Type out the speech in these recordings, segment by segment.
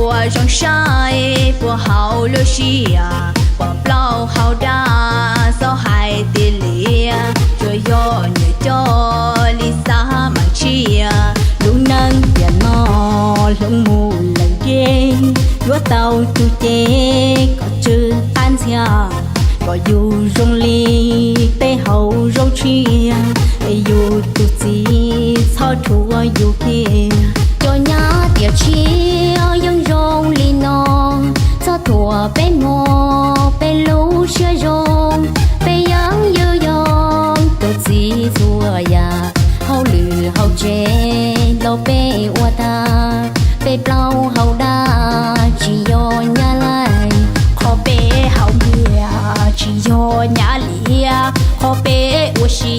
Ua zoo saib puas haum lub siab, pom plaub hau daj txhob hais tias liam, tsuas yog nyiam coj li xav meem tshiab. Lub neej tiam no hloov mus lawm deb, yuav tau tus cev kom tsw qab ntxhias, kom yus zoo li tej hauv zaub tshiab, es yus tus txiv txhob rhuav yus kiag. Cov nyab tiam tshiab yeej zoo li no, txhob thuam peb mog, peb lub siab zoo, peb yeej yws yog tus txiv txhua yam, hauj lwm hauv tsev los peb ua tag, peb plaub hau daj tsis yog nyab laij, qhov peb haus npias tsis yog nyab liam, qhov peb ua si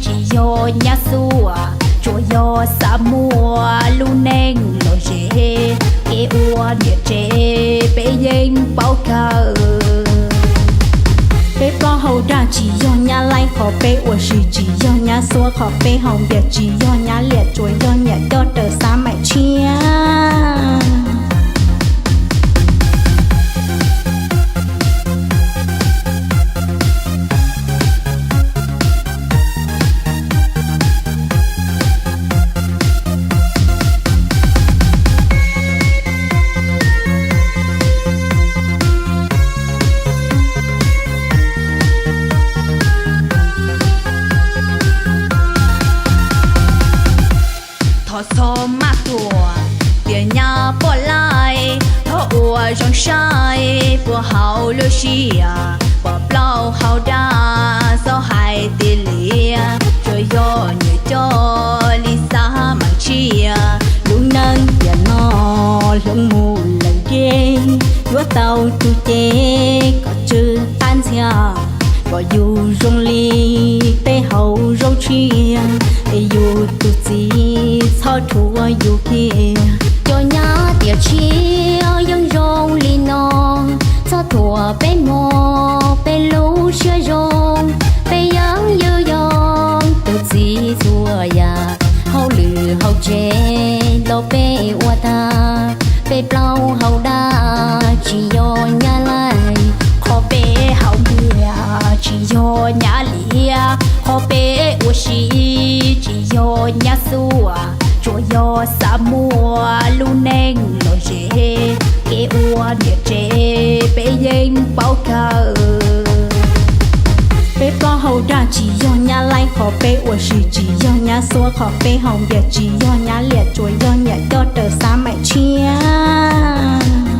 tsis yog nyab xuab, tsuas yog xav muaj lub neej lom zem, kev ua niam tsev peb yeej paub kawg. Peb plaub hau daj tsis yog nyab laij, qhov peb ua si tsis yog nyab xuab, qhov peb haus npias tsis yog nyab liam, tsuas yog nyiam coj raws xav meem tshiab. Thov txhob maj thuam tias nyab poj laib, thov ua zoo saib puas haum lub siab, pom plaub hau daj txhob hais tias liam, tsuas yog nyiam coj li xav meem tshiab. Lub neej tiam no hloov mus lawm deb, yuav tau tus cev kom tsw qab ntxhias, kom yus zoo li tej hauv zaub tshiab, es yus tus txiv txhob rhuav yus kiag. Cov nyab tiam tshiab yeej zoo li no, txhob thuam peb mog, peb lub siab zoo, peb yeej yws yog tus txiv txhua yam, hauj lwm hauv tsev los peb ua tag, peb plaub hau daj tsis yog nyab laij, qhov peb haus npias tsis yog nyab liam, qhov peb ua si tsis yog nyab xuab, tsuas yog xav muaj lub neej lom zem, kev ua niam tsev peb yeej paub kawg. Peb plaub hau daj tsis yog nyab laij, qhov peb ua si tsis yog nyab xuab, qhov peb haus npias tsis yog nyab liam, tsuas yog nyiam coj raws xav meem tshiab.